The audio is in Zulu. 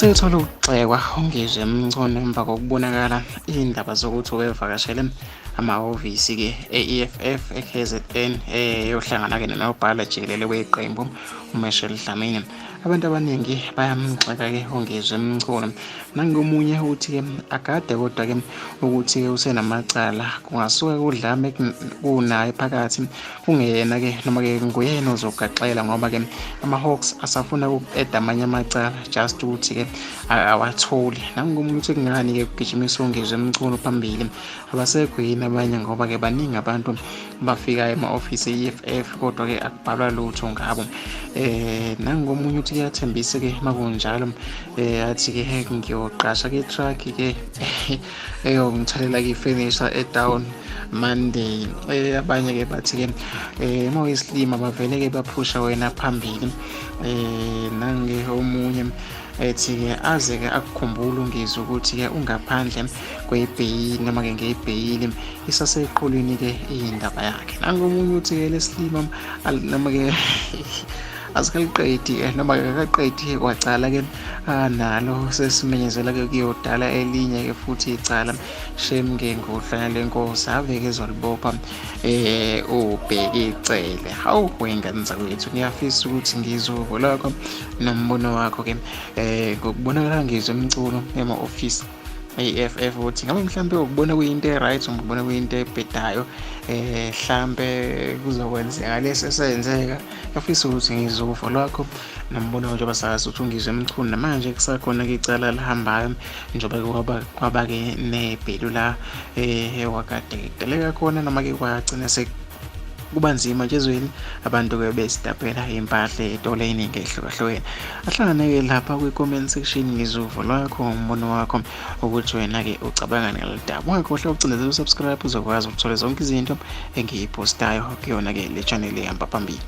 Usethola ukugxekwa uNgizwe Mchunu emva kokubonakala iy'ndaba zokuthi ubevakashele amahhovisi-ke e-EFF e-KZN eyohlangana-ke nonobhala jikelele weqembu uMichelle Dlamini. Abantu abaningi bayamgxeka-ke uNgizwe Mchunu. Nangomunye uthi-ke agade kodwa-ke ukuthi-ke usenamacala kungasuka kudlame kunaye phakathi kungeyena-ke noma-ke nguyena ozogaxela ngoba-ke ama-Hawks asafuna uku-eda amanye amacala just ukuthi-ke awatholi. Nangomunye uthi kungani-ke kugijimisa uNgizwe Mchunu phambili, abasekho yini abanye ngoba-ke baningi abantu bafika ema-ofisi e-EFF kodwa-ke akubhalwa lutho ngabo. Nangomunye uthi kuyathembisa-ke makunjalo, athi-ke ngiyoqasha ke truck-ke eyongithalela-ke ifenisha e-town Monday. Abanye-ke bathi-ke uma uyisilima bavele-ke baphusha wena phambili. Nange omunye ethi-ke aze-ke akukhumbule uNgizwe ukuthi-ke ungaphandle kwebheyili noma-ke ngebheyili isaseqhulwini-ke indaba yakhe. Nangomunye uthi-ke lesilima noma-ke asikaliqedi noma-ke akaqedi kwacala-ke analo sesimenyezela-ke kuyodala elinye-ke futhi icala. Shame ke ngohlanya lenkosi ave-ke ezolibopha uBheki Cele. Hawu wey'ngane zakwethu, ngiyafisa ukuthi ngizwe uvo lwakho nombono wakho-ke ngokubonakala Ngizwe Mchunu ema-ofisi e-EFF, ukuthi ngabe mhlampe ukubona kuyinto e-right, ngikubona kuyinto ebhedayo, hlampe kuzokwenzeka lesi esenzeka. Ngiyafisa ukuthi ngizwe uvo lwakho nombono njengoba sazi ukuthi uNgizwe Mchunu namanje kusakhona-ke icala lihambayo njengoba kwaba-ke nebhelu la wakade kudeleka khona noma-ke kwagcina kuba nzima nje ezweni, abantu-ke besitapela impahla ey'tolo ey'ningi ey'hlukahlukene. Ahlangane-ke lapha kwi-comment section ngizwe uvo lwakho, umbono wakho ukuthi wena-ke ucabangani ngalolu daba. Ungakhohlwa ukucindezela u-subscribe uzokwazi ukuthola zonke izinto engiyiphostayo kuyona-ke le channel ehamba phambili.